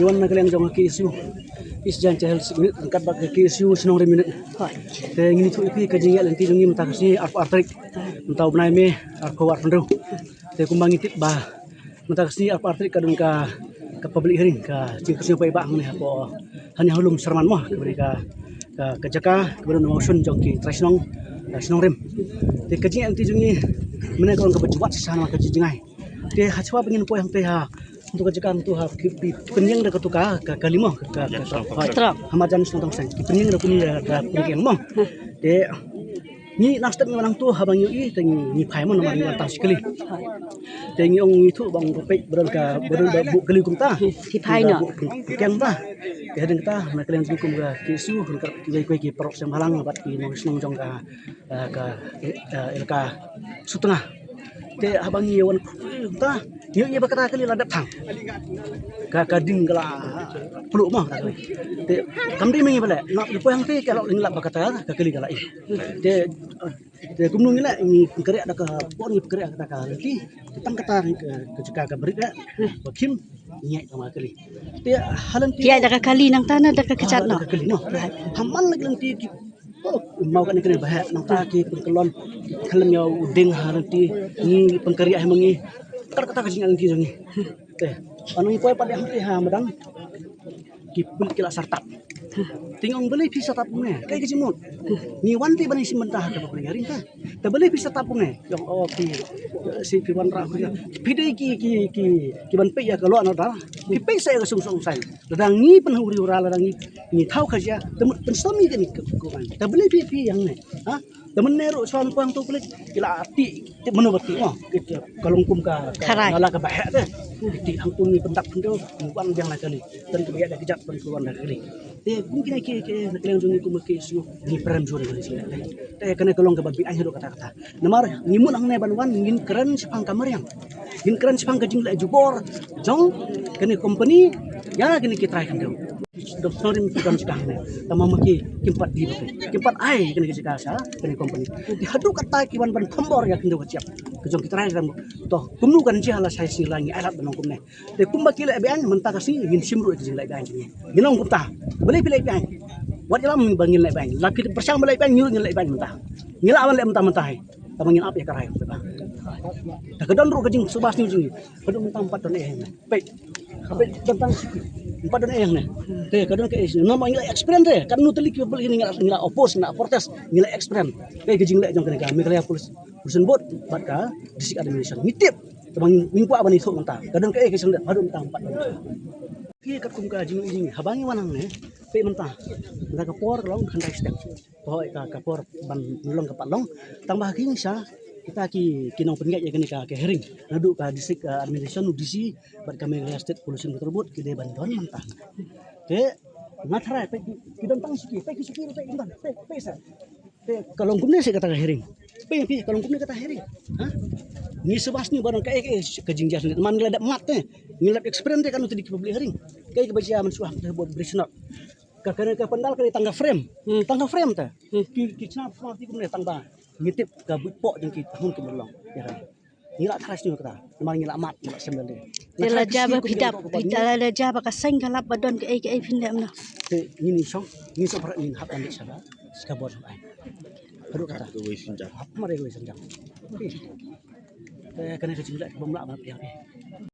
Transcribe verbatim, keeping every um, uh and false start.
Wan na ka liang jong ka K S U East Jaintia Hills Unit ryngkat bad ka K S U Shnong Rim Unit. Te ngin ïathuh ïa phi ka jingïaid lynti jong ngi mynta ka sngi arphew ar tarik mynta u bnai May arphew arphew hynriew. Te kumba ngi tip ba mynta ka sngi arphew ar tarik ka don ka, ka public hearing, ka jingkyrsiew paidbah hangne hapoh, hangne ha Lum Sharman mo, kaba dei ka, ka, ka jaka kaba don ha mawshun jong ki trai shnong, eh, Shnong Rim. Te ka jingïaid lynti jong ngi mynne ka long kaba jwat shisha namar ka jingjngai. Te hashwa ba ngin poi hangtei ha, hangto ka jaka hangto ha ki, ki pynïeng da kato ka, ka kali mo, ka, ka, ka, ka, ha marjan shnong Tongseng. Ki pynïeng da kuni da, da pynïeng mo. Te ngi nang step ngi wan hangto haba ngi ïohi te ngi, ngi phai mo namar ngi wan tang shi kali. Te ngi ong ngi ïathuh ba ong ba peit ba don ka, ba don ba buh kali kumta. Ki phai noh. Buh pynïeng ta. Te hadien kata na ka liang jong ngi kum ka K S U ryngkat kiwei kiwei ki paralok seng bhalang bad ki nongshong shnong jong ka, eh, ka, eh, elaka Sutnga. Te haba ngi wan kumta ngi ïohi ba kata ka kali la dep thang. Ka, ka ding ka la pluh mo kata ka kali. Te kam dei ma ngi ba leh, ngi poi hangtei ka la, ngi lap ba kata ka kali ka la ïeng. Te, te kumno ngi leh, ngi pynkhreh da ka por, ngi pynkhreh kata ka lynti. Tang kata ka, ka jaka kaba rit eh ba khim ngi ïaid tang ma ka kali. Te ha lynti ïaid da ka kali nangta ne da ka kjat noh? Da ka kali noh. Ha man la ka lynti ki, oh, mawkane kane ba heh nangta ki pynkyllon, ki khlem ïa u ding ha lynti, ngi pynkhreh hi ma ngi. Kat kata ka jingïaid lynti jong ngi. Te, wan ngi poi pat ïa hangtei ha madan. Ki pulit ki la sartap. Te ngi ong balei phi sartap kumne? Kaei ka jingmut? Ngi wan te ban ïashim bynta ha kaba phi ïaring te. Te balei phi sartap kumne? Ngi ong, oh, phi, eh, shi phi wanrah phi. Phi dei ki, ki, ki, ki ban peit ïa ka law and order. Phi peit sa ïa ka sungsai. Lada ngi pynhuri hura, lada ngi, ngi thaw ka jia, te mut pynstom ïa kane ka, ka, ka. Te balei phi, phi ïa hangne? Ha? Te mynne ruh shuwa ngi poi hangto pulit ki la tih, tih mano ba tih mo. Ka long kum ka, ka, kharai, nala kaba heh te. Ki tih hangto ngi pyndap hangto, ngi wan biang na kali. Te kaba ïaid da kjat, te kaba wan da kali. Te kum kine ki, ki, na ka liang jong ngi kum ka K S U ngi prem jur ngi. Te kane ka long kaba beaiñ haduh katta katta. Namar ngi mut hangne ban wan ngin kren shaphang ka mariang. Ngin kren shaphang ka jingleh jubor jong kane company ïa kine ki trai khyndew. Dok snorim ki kam jaka hangne. Tangba ma ki kim pat die ba ki, kim pat ai kane ka jaka sha kane company. Te haduh katta ki wan ban thombor ïa khyndew ka jaka ka jong ki trai khyndew. To kumno kan jia, lashai sngi la ngi ai lad ban long kumne. Te kumba ki leh beaiñ mynta ka sngi ngin shim ruh ïa ka jingleh beaiñ jong ngi. Ngin ong kumta, balei phi leh beaiñ? Wat ïalam ba ngin leh beaiñ. La phi pyrshang ba leh beaiñ, ngi ruh ngin leh beaiñ mynta. Ngi lah ban leh mynta mynta hi. Tangba ngin ap ïa ka rai kumta. Te ka don ruh ka jingsngewsih jong ngi. Ka don mynta ym pat don ei hangne. Peit. Peit don tang shi ki. Ym pat don ei hangne. Te ka don ka ei. Namar ngi la experience te. Katno tylli ki ba ngi la, ngi la oppose, ngi la protest, ngi la experience. Te ka jingleh jong kane ka Meghalaya Police, Pollution Board bad ka District Administration. Ngi tip. Tangba ngim kwah ban ïathuh mynta. Ka don kaei ka sngewdep haduh mynta ym pat don. Ki katkum ka jingïohi jong ngi haba ngi wan hangne. Peit mynta. Mynta ka por ka long khyndai step. To ka, ka por ban long ka pat long. Tangba ha ki ngi sha kita ki, ki nongpynïaid ïa kane ka, ka hearing. Naduh ka District, uh, Administration, D C bad ka Meghalaya State Pollution Control Board ki dei ban don mynta. Te nga tharai peit ki, ki don tang shi ki, peit ki shi ki, peit mynta, peit, peit sa. Te ka long kumne shi kata ka hearing. Peit, peit, ka long kumne kata hearing. Ha? Ngi sngewbha sniew ba don kaei kaei ka jingjia sniew. Namar ngi la dep mat te. Ngi la dep experience te katno tylli ki public hearing. Kaei kaba jia mynshuwa te bad bri shnong. Ka, ka, ka pandal ka dei tang ka frame. Hmm. Tang ka frame te. Hmm. Ki, ki chna frame te kumne tangba ngi tip ka buit poh jong ki, tang ki ban long. Ïa ka. Ngi la tharai sniew kata. Namar ngi la mat, ngi la shem lade. Te lada jia ba phi dap, phi, lada jia ba ka seng ka lap ba don kaei kaei phin leh kumno? Te ngin ïashong, ngin shong pyrshah, ngin hap ban leit sha ka, sha ka bor jong aiñ. Haduh kata. Hap mar ïa kawei synjam. Te kane ka jingleh kaba ym lah ban pdiang.